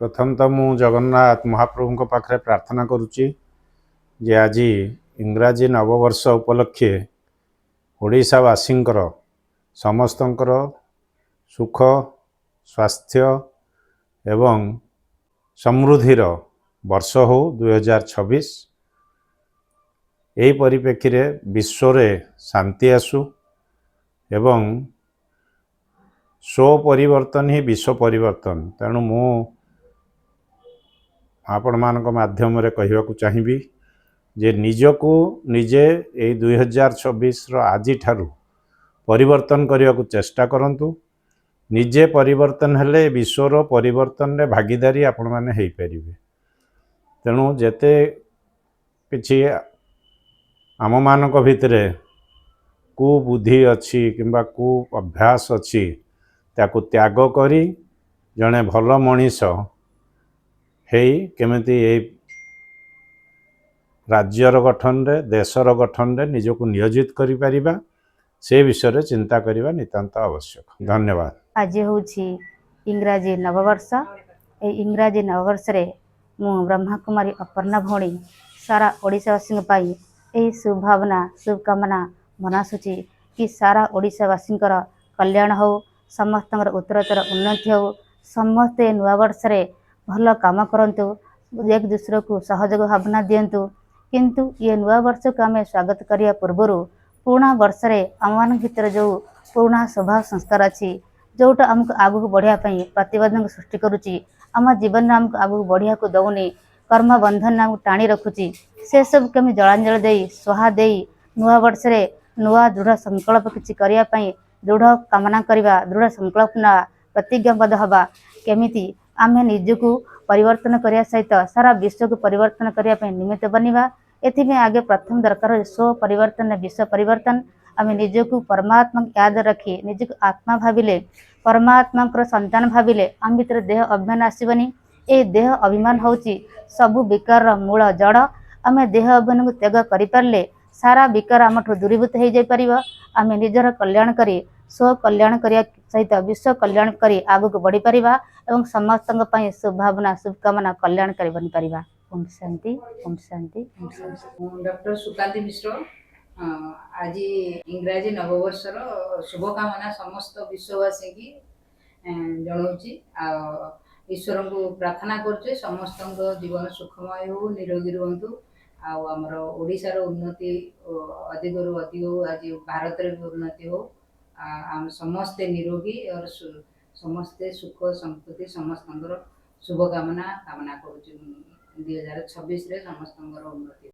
ପ୍ରଥମ ତ ମୁଁ ଜଗନ୍ନାଥ ମହାପ୍ରଭୁଙ୍କ ପାଖରେ ପ୍ରାର୍ଥନା କରୁଛି ଯେ ଆଜି ଇଂରାଜୀ ନବବର୍ଷ ଉପଲକ୍ଷେ ଓଡ଼ିଶାବାସୀଙ୍କର ସମସ୍ତଙ୍କର ସୁଖ, ସ୍ୱାସ୍ଥ୍ୟ ଏବଂ ସମୃଦ୍ଧିର ବର୍ଷ ହେଉ 2026। ଏହି ପରିପ୍ରେକ୍ଷୀରେ ବିଶ୍ୱରେ ଶାନ୍ତି ଆସୁ ଏବଂ ସ୍ୱ ପରିବର୍ତ୍ତନ ହିଁ ବିଶ୍ୱ ପରିବର୍ତ୍ତନ। ତେଣୁ ମୁଁ ଆପଣମାନଙ୍କ ମାଧ୍ୟମରେ କହିବାକୁ ଚାହିଁବି ଯେ ନିଜକୁ ନିଜେ ଏଇ 2026ର ଆଜିଠାରୁ ପରିବର୍ତ୍ତନ କରିବାକୁ ଚେଷ୍ଟା କରନ୍ତୁ। ନିଜେ ପରିବର୍ତ୍ତନ ହେଲେ ବିଶ୍ୱର ପରିବର୍ତ୍ତନରେ ଭାଗିଦାରୀ ଆପଣମାନେ ହେଇପାରିବେ। ତେଣୁ ଯେତେ କିଛି ଆମମାନଙ୍କ ଭିତରେ କୁବୁଦ୍ଧି ଅଛି କିମ୍ବା କୁ ଅଭ୍ୟାସ ଅଛି, ତାକୁ ତ୍ୟାଗ କରି ଜଣେ ଭଲ ମଣିଷ ହେଇ କେମିତି ଏଇ ରାଜ୍ୟର ଗଠନରେ, ଦେଶର ଗଠନରେ ନିଜକୁ ନିୟୋଜିତ କରିପାରିବା, ସେ ବିଷୟରେ ଚିନ୍ତା କରିବା ନିତାନ୍ତ ଆବଶ୍ୟକ। ଧନ୍ୟବାଦ। ଆଜି ହେଉଛି ଇଂରାଜୀ ନବବର୍ଷ। ଏହି ଇଂରାଜୀ ନବବର୍ଷରେ ମୁଁ ବ୍ରହ୍ମାକୁମାରୀ ଅପର୍ଣ୍ଣା ଭଉଣୀ ସାରା ଓଡ଼ିଶାବାସୀଙ୍କ ପାଇଁ ଏହି ଶୁଭଭାବନା, ଶୁଭକାମନା ମନାସୁଛି କି ସାରା ଓଡ଼ିଶାବାସୀଙ୍କର କଲ୍ୟାଣ ହେଉ, ସମସ୍ତଙ୍କର ଉତ୍ତରୋତ୍ତର ଉନ୍ନତି ହେଉ, ସମସ୍ତେ ନୂଆବର୍ଷରେ ଭଲ କାମ କରନ୍ତୁ, ଏକ ଦୁସରକୁ ସହଯୋଗ ଭାବନା ଦିଅନ୍ତୁ। କିନ୍ତୁ ଇଏ ନୂଆ ବର୍ଷକୁ ଆମେ ସ୍ୱାଗତ କରିବା ପୂର୍ବରୁ ପୁରୁଣା ବର୍ଷରେ ଆମମାନଙ୍କ ଭିତରେ ଯେଉଁ ପୁରୁଣା ସ୍ୱଭାବ ସଂସ୍କାର ଅଛି, ଯେଉଁଟା ଆମକୁ ଆଗକୁ ବଢ଼ିବା ପାଇଁ ପ୍ରତିବନ୍ଧକ ସୃଷ୍ଟି କରୁଛି, ଆମ ଜୀବନରେ ଆମକୁ ଆଗକୁ ବଢ଼ିବାକୁ ଦେଉନି, କର୍ମ ବନ୍ଧନରେ ଆମକୁ ଟାଣି ରଖୁଛି, ସେସବୁ କେମିତି ଜଳାଞ୍ଜଳି ଦେଇ, ସ୍ୱାହା ଦେଇ ନୂଆ ବର୍ଷରେ ନୂଆ ଦୃଢ଼ ସଂକଳ୍ପ କିଛି କରିବା ପାଇଁ ଦୃଢ଼ କାମନା କରିବା, ଦୃଢ଼ ସଂକଳ୍ପ ନେବା, ପ୍ରତିଜ୍ଞାବଦ୍ଧ ହେବା। କେମିତି ଆମେ ନିଜକୁ ପରିବର୍ତ୍ତନ କରିବା ସହିତ ସାରା ବିଶ୍ୱକୁ ପରିବର୍ତ୍ତନ କରିବା ପାଇଁ ନିମିତ୍ତ ବନିବା, ଏଥିପାଇଁ ଆଗେ ପ୍ରଥମ ଦରକାର ହେଉଛି ସ୍ୱ ପରିବର୍ତ୍ତନ, ବିଶ୍ୱ ପରିବର୍ତ୍ତନ। ଆମେ ନିଜକୁ ପରମାତ୍ମାଙ୍କୁ ୟାଦ ରଖି ନିଜକୁ ଆତ୍ମା ଭାବିଲେ, ପରମାତ୍ମାଙ୍କର ସନ୍ତାନ ଭାବିଲେ ଆମ ଭିତରେ ଦେହ ଅଭିମାନ ଆସିବନି। ଏଇ ଦେହ ଅଭିମାନ ହେଉଛି ସବୁ ବିକାରର ମୂଳ ଜଡ଼। ଆମେ ଦେହ ଅଭିମାନକୁ ତ୍ୟାଗ କରିପାରିଲେ ସାରା ବିକାର ଆମଠୁ ଦୂରୀଭୂତ ହେଇଯାଇପାରିବ। ଆମେ ନିଜର କଲ୍ୟାଣ କରି, ସ୍ୱ କଲ୍ୟାଣ କରିବା ସହିତ ବିଶ୍ୱ କଲ୍ୟାଣ କରି ଆଗକୁ ବଢ଼ିପାରିବା ଏବଂ ସମସ୍ତଙ୍କ ପାଇଁ ଶୁଭଭାବନା, ଶୁଭକାମନା, କଲ୍ୟାଣକାରୀ ବନିପାରିବା। ଓମ୍ ଶାନ୍ତି, ଓମ୍ ଶାନ୍ତି, ଓମ୍ ଶାନ୍ତି। ମୁଁ ଡକ୍ଟର ସୁକାନ୍ତି ମିଶ୍ର। ଆଜି ଇଂରାଜୀ ନବବର୍ଷର ଶୁଭକାମନା ସମସ୍ତ ବିଶ୍ୱବାସୀକି ଜଣାଉଛି ଆଉ ଈଶ୍ୱରଙ୍କୁ ପ୍ରାର୍ଥନା କରୁଛି, ସମସ୍ତଙ୍କ ଜୀବନ ସୁଖମୟ ହେଉ, ନିରୋଗୀ ରୁହନ୍ତୁ ଆଉ ଆମର ଓଡ଼ିଶାର ଉନ୍ନତି ଅଧିକରୁ ଅଧିକ ହଉ, ଆଜି ଭାରତରେ ବି ଉନ୍ନତି ହଉ। ଆମେ ସମସ୍ତେ ନିରୋଗୀ और ସମସ୍ତେ ସୁଖ ସମ୍ପତ୍ତି, ସମସ୍ତଙ୍କର ଶୁଭକାମନା କାମନା କରୁଛୁ। 2026ରେ ସମସ୍ତଙ୍କର ଉନ୍ନତି।